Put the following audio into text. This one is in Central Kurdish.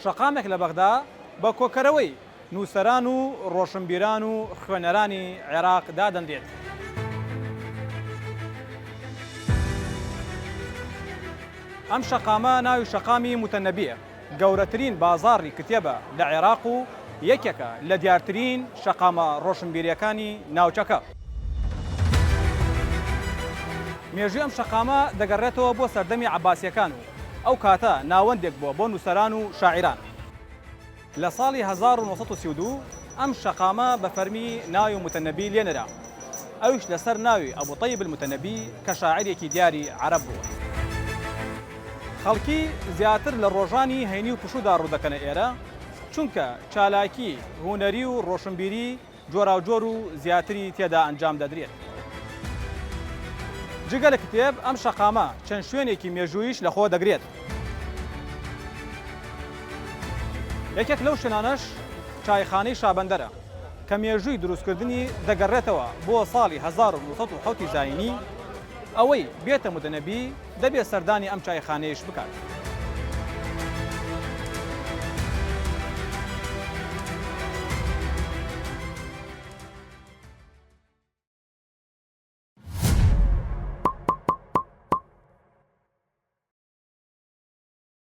شەقامێک لە بەغدا بە کۆکەرەوەی نووسەران و ڕۆشنبیران و خوێنەرانی عێراق دادەنرێت. ئەم شەقامە ناوی شەقامی موتەنەبییە، گەورەترین بازاڕی کتێبە لە عێراق و یەکێکە لە دیارترین شەقامە ڕۆشنبیرییەکانی ناوچەکە. مێژووی ئەم شەقامە دەگەڕێتەوە بۆ سەردەمی عەباسییەکان و ئەو کاتە ناوەندێک بووە بۆ نووسەران و شاعیران. لە ساڵی 1932 ئەم شەقامە بە فەرمی ناوی موتەنەبی لێ نرا، ئەویش لەسەر ناوی ئەبو تەیب الموتەنەبی کە شاعیرێکی دیاری عەرەب بووە. خەڵکی زیاتر لە ڕۆژانی هەینی و پشوودا ڕوودەکەنە ئێرە، چونکە چالاکی هونەری و ڕۆشنبیری جۆراوجۆر و زیاتری تێدا ئەنجام دەدرێت. جگە لە کتێب، ئەم شەقامە چەند شوێنێکی مێژووییش لەخۆ دەگرێت. یەکێک لەو شوێنانەش چایخانەی شابەندەرە، کە مێژووی دروستکردنی دەگەڕێتەوە بۆ ساڵی 1907 زایینی، ئەوەی بێتە موتەنەبی دەبێ سەردانی ئەم چایخانەیەش بکات.